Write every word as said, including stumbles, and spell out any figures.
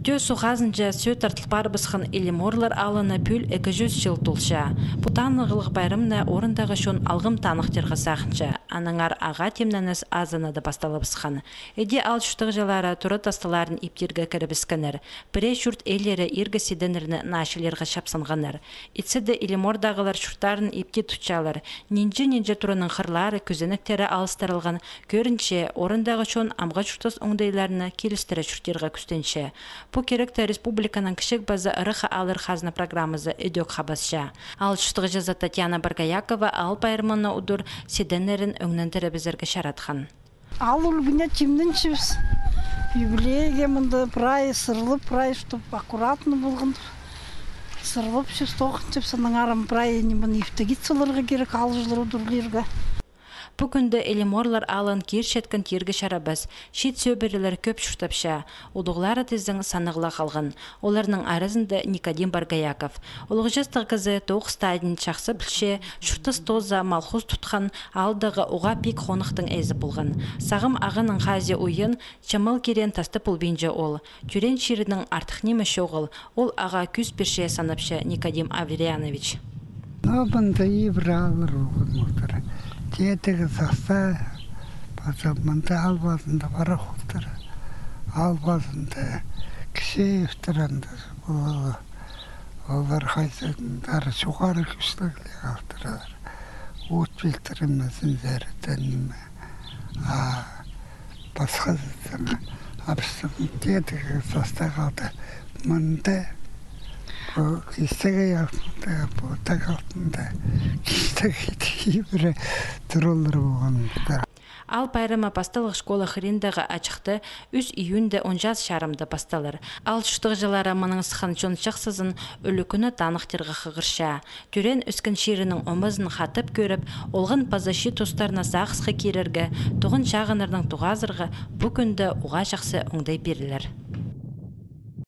Тӧӧ суғ хазынҷа сӧӧ тартыл парыбысхан Илиморлар аалына пӱӱл ікі чӱс чыл толча. Пу танығлығ пайрамны орындағы чон алғым таныхтирға сағынча, аннаңар ағаа тимненіс азынада пасталыбысхан. Іди аал чуртағҷылары тура тасталарын иптирге кірібіскеннер. Пірее чурт иелері иргі сиденнерні наачылирға чапсынғаннар. Итсе дее Илимордағылар чурттарын ипти тутчалар. Нинҷе-нинҷе тураның хырлары, кӱзенектері алыстырылған. Кӧрінче, орындағы чон амғы чуртас оңдайларны килістіре чуртирға кӱстенче. Пу киректі республиканың кічіг паза ырах ааллар хазна программазы ідӧк хабасча. Аал чуртағҷызы Татьяна Боргоякова аал пайрамына удур сиденнерін ӧңнендірібізерге чаратхан. Аал ӱлгӱне тимненчебіс. Юбилейге мында прай сырлап, прай, чтоб аккуратно полған. Сырлапчабыс, тоғынчабыс, аннаңар прай ниме, ифтіг ит саларға кирек, аалҷылар удурлирға. Пу кӱнде Илиморлар аалын кирчеткен тирге чарабас. Чиит сӧбірелер кӧп чуртапча. Улуғлары тізең санығ ла халған. Оларның аразында Никодим Боргояков. Улуғ частығ кізі тоғыс тадин чахсы пілче, чуртас тооза малхус тутхан, аалдағы уғаа пик хонахтың ээзі полған. Сағам ағаның хазии уйан, чамал киреен тастап полбинча ол. Тӧреен чирінең артых ниме чоғыл, ол ағаа кӱс пирче санапча Никодим Аверьянович. Но мында ибіре ааллар полған полтыр. Тидігі саста, паза мында аал пазында пароходтар, аал пазында Кисеевтер анда, ол, олар хайзы-да чоғары кӱстігліг алтыралар. От пилтірімезін зәрі ниме. А пасха затың, а пістің тидігі саста халды. Мында, пу кистегі алтында, пу тағ алтында, кистегі ибіре туралар полған полтыр. Аал пайрамы пасталығ школа хыриндағы ачыхта ӱс июньда он час чарымда пасталар. Аал чуртағҷылары мынаң сыххан чон чахсызын ӱлӱкӱні таныхтирға хығырча. Тӧреен-ӧскен чирінің омазын хатап кӧріп, олған паза чиит тустарына сағысха кирерге, туған чағыннарнаң тоғазарға пу кӱнде уғаа чахсы оңдай пирілер.